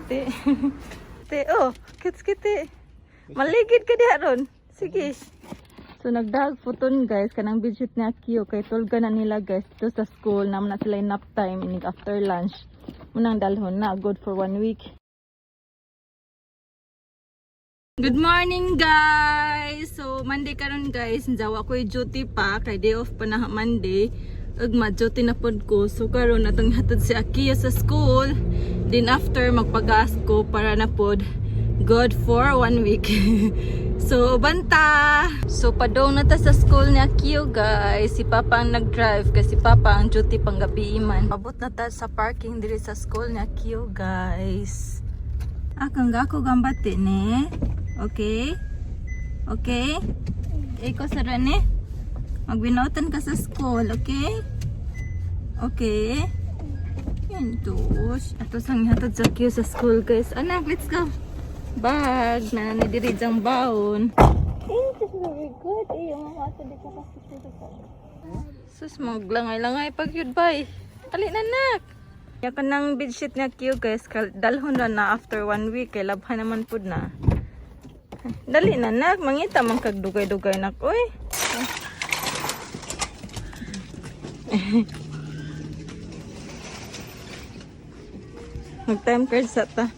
Te. Te, oh, kits kiti. Maligid ka diha ron. Sige. So nagdag photon, guys, kanang budget ni Akio kay tulga na nila, guys, dito sa school naman na sila yung nap time inig after lunch. Munang dalhon na good for one week. Good morning, guys. So Monday karon, guys, njawa ko duty pa kay day off pa na Monday. Ug ma-duty na pod ko. So karon atong hatod si Akio sa school. Then after magpagas ko para na pod good for one week. So banta. So padong na ta sa school ni Akio, guys. Si Papa ang nag-drive kasi Papa ang duty pang gabi man. Abot na ta sa parking diri sa school ni Akio, guys. Akang gako gambate ne. Okay? Okay? Iko sa ne? Magbinotan ka sa school, okay? Okay? Yan tos. Ato sang hatod sa Akio sa school, guys. Anak, let's go. Bag na ni diri jang baon. Eh, this is very good. Eh, yung mga ato di ka kasi. Sus, maglangay-langay pag yun, bye. Ali na, nak. Ya ka ng bedsheet nga Q, guys. Dalhon na na after one week. Kay labhan naman pud na. Dali na, nak. Mangita man kag dugay-dugay, nak. Uy. Mag time card sa ta.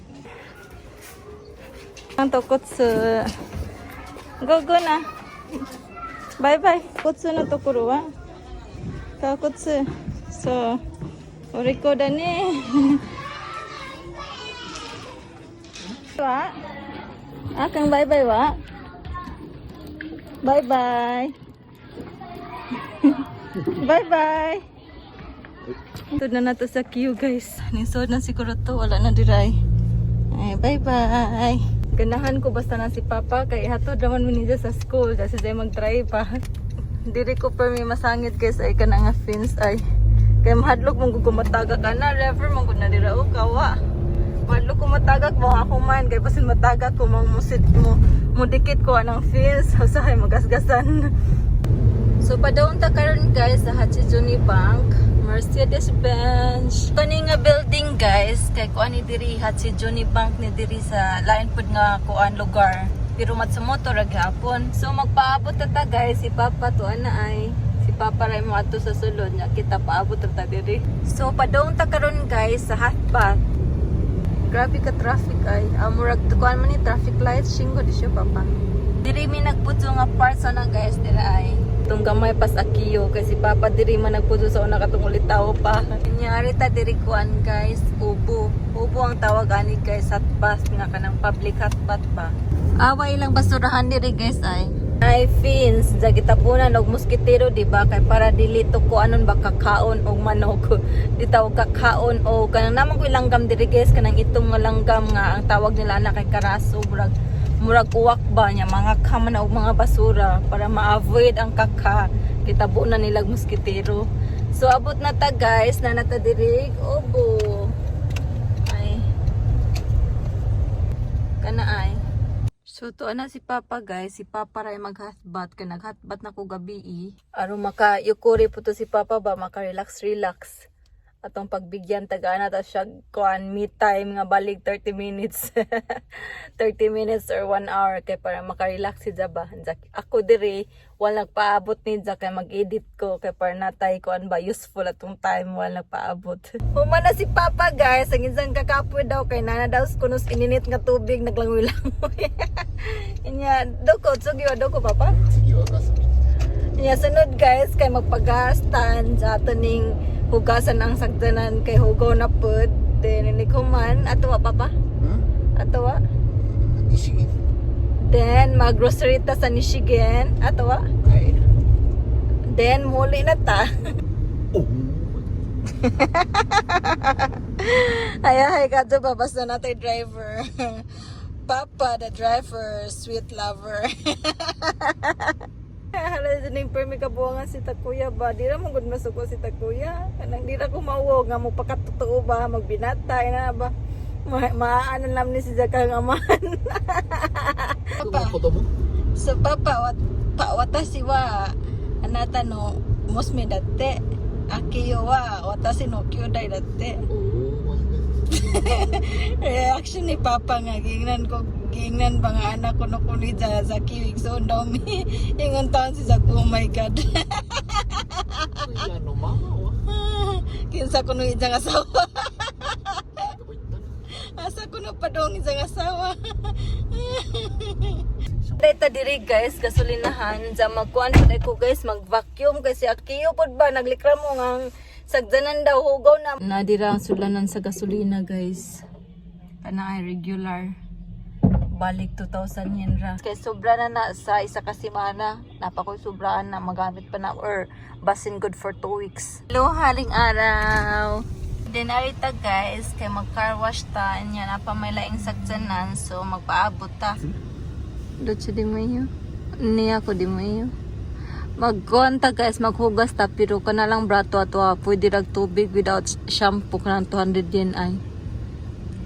Ang tokotsu. Go, go na. Bye bye. Kotsu na tokoro wa. Kakotsu. So, oriko da ne. Wa? Akang bye bye wa. Bye bye. Bye bye. Ito na nato sa queue, guys. Nisod na siguro to. Wala na diray. Ay, bye bye. Ganahan ko basta na si Papa kay hatod naman mi niya sa school kasi siya mag-drive pa. Diri ko per mi masangit, guys, ay kana nga fence ay. Kay mahadlok mong kumatagak ka na, refer mong na dira o kawa. Mahadlok ko matagak mo ako man kay basin matagak ko mang musit mo mudikit ko anang fence usahay magasgasan. So padung ta karon, guys, sa Hachijuni Bank, Mercedes Benz. Kani nga building, guys, kay kuan ni diri Hachijuni Bank ni diri sa lain pud nga kuan lugar. Pero Matsumoto ra gihapon. So magpaabot ta ta, guys, si Papa to ana ay. Si Papa ra mo adto sa sulod nya kita paabot ra ta diri. So padung ta karon, guys, sa hot bath. Grabe ka traffic ay. Amurag kuan man ni traffic lights shingo di siya, Papa. Diri mi nagputso nga parts na, guys, dira ay. Itong gamay pas akiyo kasi Papa diri man nagputso sa una katong ulitaw pa. Kunyari ta diri kuan, guys, ubo. Ubo ang tawag ani, guys, hot bath nga kanang public hot bath ba. Away lang basurahan diri, guys, ay. Ay fins, jagitapunan og moskitero, di ba, kay para dili to ko anon ba kakaon og manok. Di tawag kakaon o kanang naman ko langgam diri, guys, kanang itong nga langgam nga ang tawag nila na kay karaso, murag murag uwak ba niya mga kaman og mga basura para ma-avoid ang kaka kitabo na nila moskitero. So abot na ta, guys, na nata diri obo. Ay. Kana ay. So to ana si Papa, guys, si Papa ray mag-hotbath kay nag-hotbath na ko gabi eh. Aron maka yukuri po to si Papa ba, maka relax relax. Atong pagbigyan taga na ta siya kuan me time nga balig 30 minutes. 30 minutes or 1 hour kay para maka-relax si Jaba. Ako diri wala nagpaabot ni Ja kay mag-edit ko kay para natay kuan ba useful atong time wala nagpaabot. Human na si Papa, guys, ang isang kakapoy daw kay nana daw kunos ininit nga tubig naglangoy-langoy. Inya doko tsugi wa doko, Papa. 次はガス Inya sunod, guys, kay magpagastan sa ato ning hugasan ang sagdanan kay hugaw na pud. Then inig human ato wa, Papa? ん Ato wa? 西木 Then mag-grocery ta sa Nishigen ato wa? 帰る Then muli na ta. おお Ay ay kadto pa basta natay driver. Papa the driver, sweet lover. Hala din permi kabuangan si Takuya ba. Di ra mo gud masuko si Takuya. Kanang di ra ko mauwo nga mo pakatotoo ba magbinata ina ba. Ma maano lang ni si Jaka nga amahan. 子供 So papa wat pa watashi wa anata no musme datte. Akiyo wa watashi no kyodai datte. おお Reaction ni Papa nga gingnan ko, gingnan ba nga anak ko no kuni sa queue, igsoon daw mi. Ingon taon si Zach, "Oh my God." 親のママは Kinsa kuno iyang asawa? どこ行ったの Asa kuno padong iyang asawa? Data diri guys, gasolinahan sa magkuan pud ko guys, mag-vacuum kasi akiyo pud ba naglikramo nga ang sagdanan daw hugaw na. Nadira ang sulanan sa gasolina guys. Kana ay regular. Balik 2,000 yen ra. Kay sobra na na sa isa ka semana. Napakoy sobraan na magamit pa na or basin good for 2 weeks. Hello, haling araw. Then arita guys, kay mag car wash ta nya na pa may laing sagdanan, so magpaabot ta. Doche di mo iyo. Niya ko di mo iyo. Magkuan ta guys, maghugas ta pero kana lang brato ato ah. Pwede rag tubig without shampoo kanang 200 yen ay.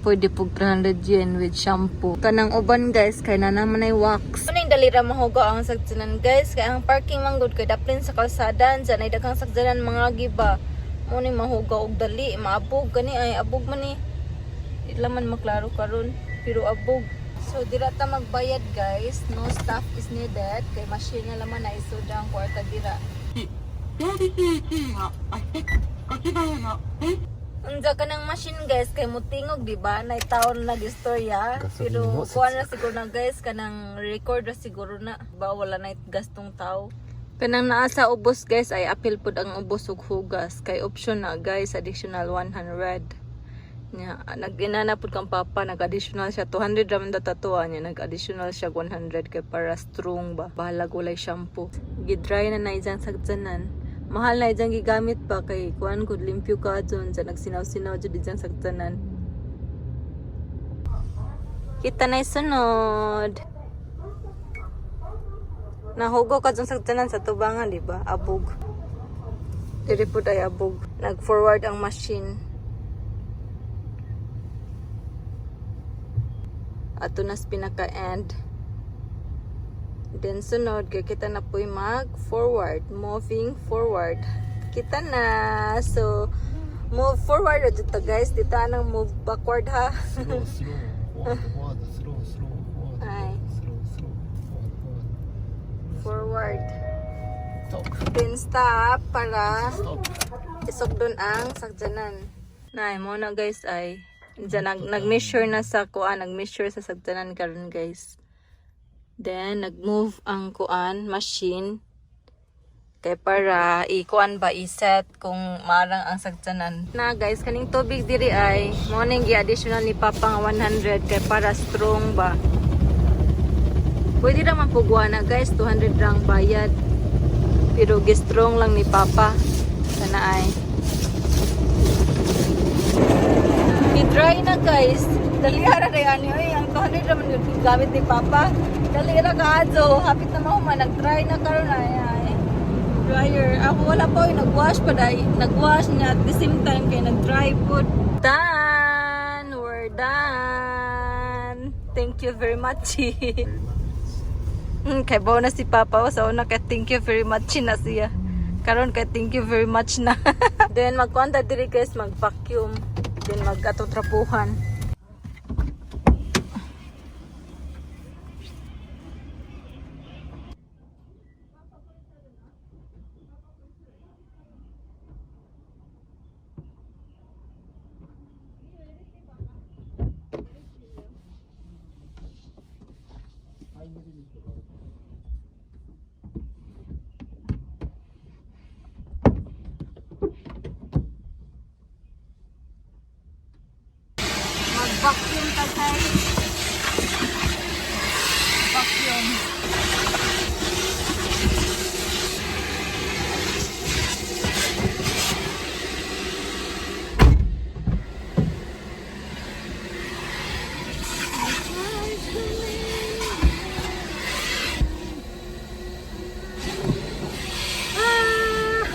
Pwede pug 300 yen with shampoo. Kanang uban guys, kay na naman ay wax. Ano yung dalira mahugaw ang sagdanan guys? Kay ang parking man gud kay daplin sa kalsadan, dyan ay daghang sagdanan mga giba. Mo ni mahugaw og dali, maabog gani ay abog man ni. Di man maklaro karon, pero abog. So dira ta magbayad guys, no staff is needed kay machine na laman na isod ang kwarta dira. Unsa ka ng machine guys kay mutingog di ba? Nay taon na gistorya. Gasolina Pero mo, kuha na siguro na guys kanang record ra siguro na ba wala na gastong tao. Kanang naa sa ubos guys ay apil pud ang ubos ug hugas kay option na guys, additional 100. Nya nag-inana pud kang papa, nag-additional siya 200 ra man datatuwa niya, nag-additional siya 100 kay para strong ba. Bahalag walay shampoo. Gidry na na ijang sagtsanan. Mahal na ijang gigamit pa kay kuan gud limpyo ka dun sa nagsinaw-sinaw jud ijang sagtsanan. Kita na sunod. Nahugo ka dun sagtsanan sa tubangan, di ba? Abog. Diri pud ay abog. Nag-forward ang machine. Ato nas pinaka-end. Then sunod, kay kita na po'y mag-forward. Moving forward. Kita na. So, move forward na dito guys. Dito anang move backward ha. スロースローフォワードフォワードスロースローフォワードはいスロースローフォワードフォワー Forward. ドストップ Then stop para ストップ isok doon ang sakjanan. Nay, mo na guys ay diyan nag-measure na sa kuan, nag-measure sa sakjanan karon guys. Then nag-move ang kuan machine kay para i-kuan ba i-set kung marang ang sakjanan. Na guys, kaning tubig diri ay mo ning gi-additional ni Papa nga 100 kay para strong ba. Pwede ra man pugwa na guys, 200 rang bayad. Pero gi-strong lang ni Papa. Sana ay. I-dry na guys. Dali ra rin ani oy, ang 200 raman yun gamit ni Papa. Dali ra kaadto, hapit na mahuman nag-dry na karon ay ay. Dryer. Ako wala pa oy, nag-wash pa dai. Nag-wash niya at the same time kay nag-dry pud. Done. We're done. Thank you very much. Kay bawo na si Papa sa una kay thank you very much na siya. Karon kay thank you very much na. Then magkuan ta diri guys, mag-vacuum. Then mag atong trapuhan. Mag-vacuum ta guys. Vacuum. Ah!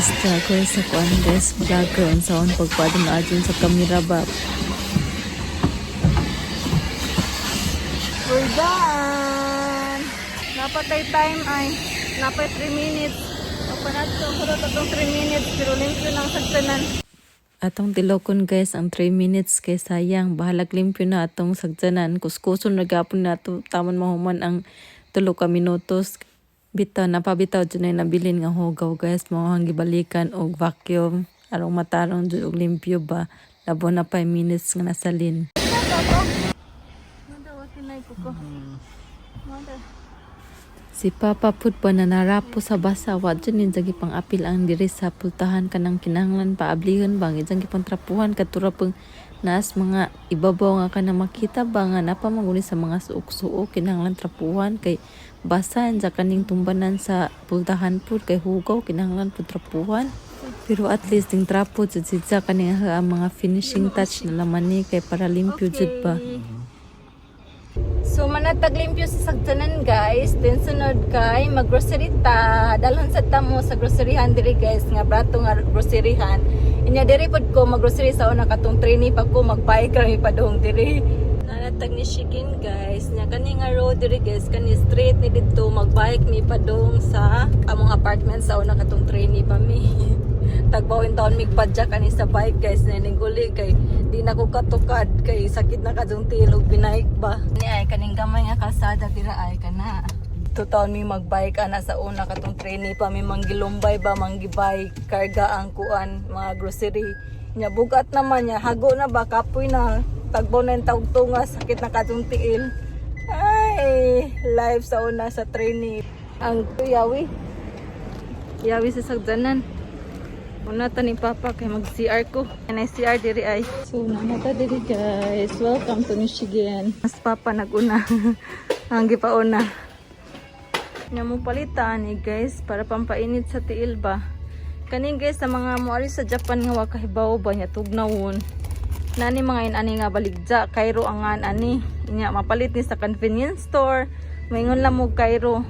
Struggle sa kuan, guys, vlogger, unsaon pagpadon adyon sa kamera ba. We're done! Napatay time ay. Napay 3 minutes. Papanat ko atong 3 minutes pero limpyo ng sagtanan. Atong tilokon, guys, ang 3 minutes kay sayang, bahalag limpyo na atong sagtanan. Kuskuson na gapon nato taman mahuman ang 3 ka minutos. Bitaw napabitaw jud na nabilin nga hugaw, guys, mao ang gibalikan og vacuum aron matarong jud og limpyo ba, labo na 5 minutes nga nasalin. Si Papa pud pa nanarapo sa basa, wa jud ni gipang apil ang diri sa pultahan kanang kinahanglan paablihon bang ijang gipang trapuhan katura pang naas mga ibabaw nga kanang makita ba nga napa man sa mga suok-suok, kinahanglan trapuhan kay basa sa kaning tumbanan sa pultahan pud kay hugaw, kinahanglan pud trapuhan. Pero at least ding trapo jud siya kaning ang mga finishing touch na laman ni kay para limpyo jud ba. So manatag limpyo sa sagtanan, guys. Then sunod kay maggrocery ta. Dalhon sa tamo sa groceryhan diri, guys, nga brato nga groceryhan. Inya diri pod ko maggrocery sa una katong trainee pa ko, magbike kami padung diri. Nanatag ni Shikin, guys. Nya kani nga road diri, guys, kani straight ni didto magbike mi padung sa among apartment sa una katong trainee pa mi. Tagbawin taon mig padyak ani sa bike, guys, na guli kay di na ko katukad kay sakit na kadong tilog binike ba ni ay kaning gamay nga kalsada dira ay kana taon mi magbike ana sa una katong trainee pa mi, manggilumbay ba, manggibike karga ang kuan mga grocery nya. Bugat naman niya, hago na ba, kapoy na, tagbo na yung tawg tunga, sakit na kadong tiil. Ay, life sa una sa trainee. Ang yawi yawi sa sagdanan. Una ta ni Papa kay mag-CR ko. Kanay CR diri ay. So na ta diri, guys. Welcome to Michigan. Mas Papa naguna. Ang gipauna. Nya mo palitan ni, guys, para pampainit sa tiil ba. Kani, guys, sa mga moari sa Japan nga wa kahibaw ba nya tugnawon. Nani mga inani nga baligja, Cairo angan ani. Inya mapalit ni sa convenience store. Maingon lang mo Cairo.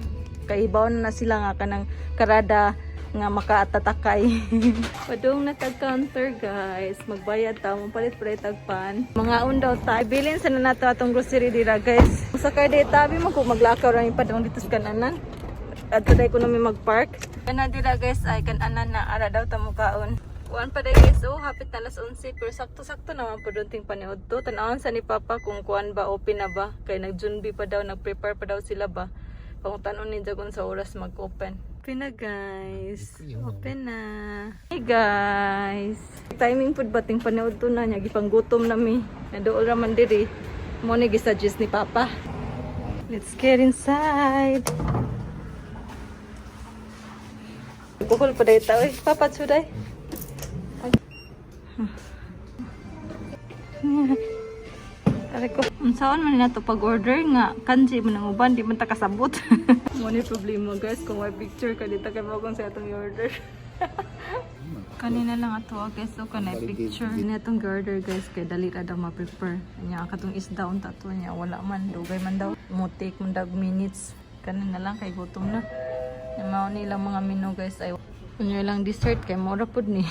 Kaibaw na, na sila nga kanang karada nga makaatatakay. Padung na tag counter, guys. Magbayad ta, mapalit pa tagpan. Mga daw ta. Bilin sa na nato atong grocery dira, guys. Sa kay day tabi mo kung maglakaw ra mi padung dito sa kananan. Adto day ko na mag-park. Kana dira, guys, ay kananan na ara daw ta mukaon. Kuan pa day, guys, oh, hapit na alas 11 pero sakto-sakto naman po doon ting paniud to. Tanawon sa ni Papa kung kuan ba, open na ba kay nagjunbi pa daw, nagprepare pa daw sila ba. Pangutan-on ni Jagon sa oras mag-open. Open na, guys. Open na. Hey guys. Timing pud bating paniud to na niya gipanggutom na mi. Naduol ra man diri. Mo ni gisuggest ni Papa. Let's get inside. Bukol pa day ta oy. Papa chuday. Aray ko. Unsaon man na to pag-order nga kanji man ang uban, di man ta kasabot. Mo ni problema, guys, kung may picture ka dito kay mo kung sa atong i-order. Kanina lang ato ah, guys, so kanay picture. Ni atong order, guys, kay dali ra daw ma-prepare. Nya katong isda unta to niya wala man, dugay man daw. Mo take man daw minutes. Kanin na lang kay gutom na. Nya mao ni ilang mga menu, guys, ay unyo lang dessert kay mura pud ni.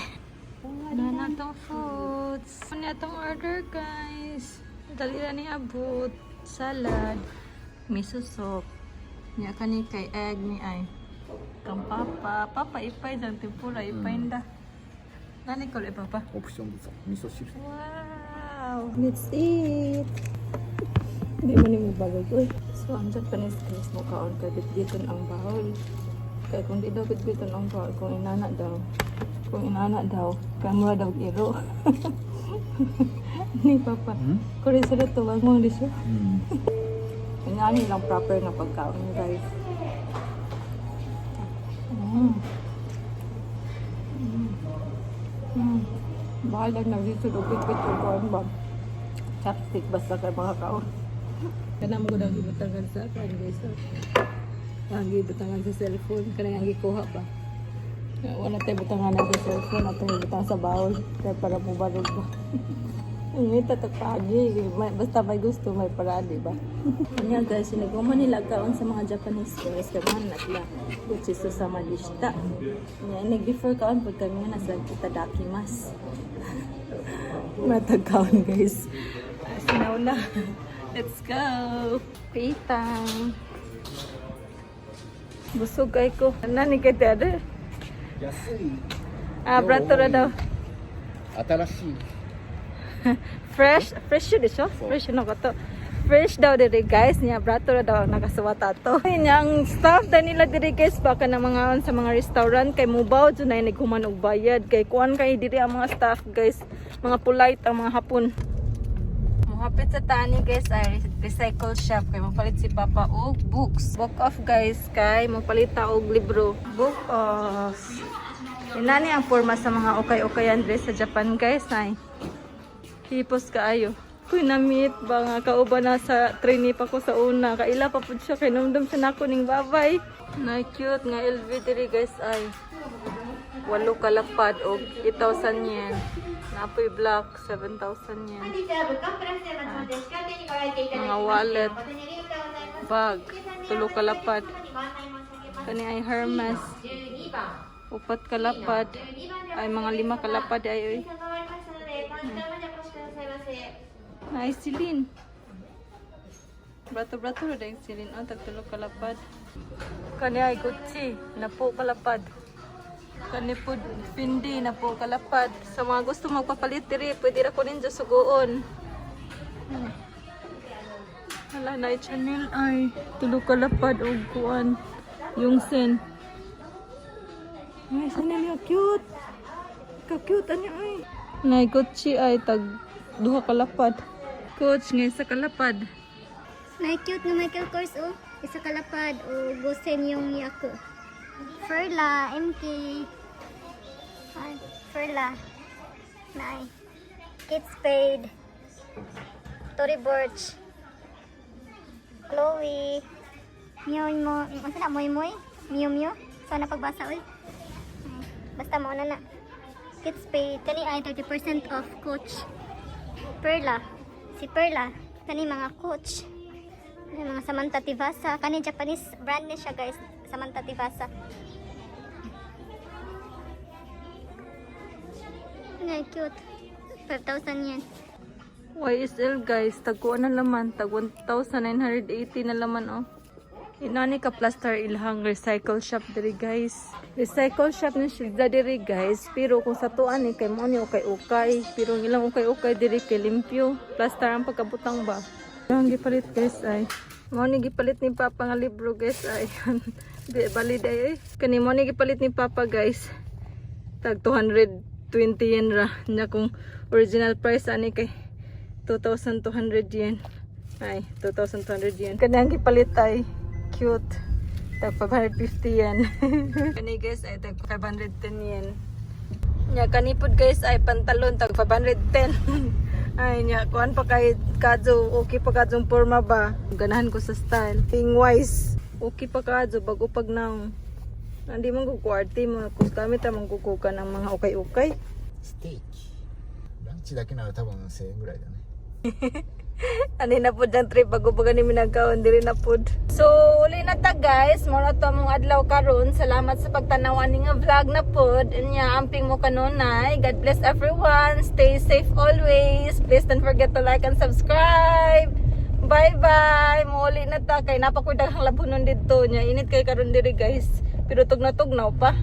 Na natong foods. Ano atong order, guys? Dali ra ni abot. Salad. Miso soup. Nya kani kay egg ni ay. Kang papa. Papa ipay dang tempura ipay nda. Nani ko papa. オプションでさ味噌汁。 Wow! Let's eat! Hindi mo ni mo bagay. Uy. So, ang Japanese, guys, mukaon kay bitbiton ang bahol. Kaya kung di daw bitbiton ang bahol, kung inana daw, kaya mura daw iro. Ni Papa. Hmm? Kuri sila to, wag mong lisyo. うん。 Inani lang proper nga pagkaon, guys. Bahala na dito do bitbit yung kaon ba. Chopstick basta kay mga kaon. Kana mo gud ang gibutangan sa kan, guys. Ang gibutangan sa cellphone kanang ang gikuha ba. Wala tayo butangan na sa cellphone, atong gibutang sa bowl kay para mubarog ba. Ang ita pagi, basta may gusto, may parade ba? Kanya guys, sinaguma nila kaon sa mga Japanese guys, kaya mga nagla ごちそうさまでした. Nya nag before kaon pag kami nga nasa itadakimasu. Matag kaon, guys. Ah, sinaw na. Let's go. Pay time. Busog kay ko. Nani kay Tere? 安い。 Ah, brato ra daw. 新しい。 Fresh, fresh でしょ Fresh のこと. Fresh daw dire, guys, niya brato ra daw ang nakasuwata to. Niya ang staff daw nila dire, guys, baka na mga sa mga restaurant kay mubaw jud na naghuman og bayad kay kuan kay dire ang mga staff, guys, mga polite ang mga Hapon. Muhapit sa tani, guys, ay recycle shop kay mapalit si Papa og books. Book Off, guys, kay mapalit ta og libro. Book Off. Inani ang porma sa mga ukay-ukayan dire sa Japan, guys, ay. Hipos kaayo. Kuy, na-meet ba nga kauban na sa trainee pa ko sa una. Kaila pa pud siya kay numdum siya nako ning babay. Na cute nga LV diri, guys, ay. Walo kalapad og 8,000 yen. Napoy black 7,000 yen. 本日は物価プラスで松本石川店にご来店いただき Mga まして wallet, 誠にありがとうございます。 bag, tulo kalapad. ご案内申し上げます。 Kani ay Hermes, 12番。 upat kalapad. 12番で Ay, mga lima kalapad ay oy. お時間が終わりましたので、カウンターまでお越しくださいませ。 Ay, Celine. Brato-brato ra dayong Celine. Oh, tagtulo kalapad. Kani ay Gucci, napo kalapad. Kani pud Fendi, napo kalapad. Sa mga gusto magpapalit diri, pwede ra ko ninyo suguon. Hala na Chanel ay tulo kalapad og kuan yung sen. Ay, Chanel yung cute. Ka-cute ani ay. Nay Gucci ay tag duha kalapad. Coach ngay sa kalapad. May cute nga Michael Kors oh. Isa kalapad o gusen yung yako. Ferla, MK. Ay, Ferla. Nay. Kate Spade. Tory Burch. Chloe. Miu mo, unsa na Moy Moy? Miu Miu. Sana pagbasa oy. Ay, basta mo na na. Kate Spade kani ay 30% off Coach. Perla. Si Perla. Kani mga Coach. Ay, mga Samantha Tivasa. Kani Japanese brand ni siya, guys. Samantha Tivasa. Ay, cute. 5,000 yen. YSL, guys, tagkuan na laman, tag 1,980 na laman oh. Inani ka plaster ilhang recycle shop diri, guys. Recycle shop ni siya diri, guys, pero kung sa tuan ni kay mo ni ukay-ukay, pero ang ilang ukay-ukay diri kay limpyo. Plaster ang pagkabutang ba. Ang gipalit, guys, ay. Mo ni gipalit ni Papa nga libro, guys, ay. Di bali day eh. Kani mo ni gipalit ni Papa, guys. Tag 220 yen ra nya kung original price ani kay 2,200 yen. Ay, 2,200 yen. Kanang gipalit ay cute. Tag 550 yen. Kani, guys, ay tag 510 yen. Nya kanipod, guys, ay pantalon tag 510. Ay nya kuan pa kay kadyo okay pa kadyong porma ba. Ganahan ko sa style. Thing wise. Okay pa kadyo bago pag naong. Hindi man ko kuarte mo kung gamit man kukuka ng mga ukay-ukay. ステーキ。ランチだけなら多分1000円ぐらいだね。 Ani na pud ang trip bago pa gani minagkaon diri na pud. So uli na ta, guys, mao na to among adlaw karon. Salamat sa pagtanaw ani nga vlog na pud. Nya amping mo kanunay. God bless everyone. Stay safe always. Please don't forget to like and subscribe. Bye bye. Muuli na ta kay napakoy daghang labhonon didto nya. Init kay karon diri, guys. Pero tugnaw-tugnaw pa.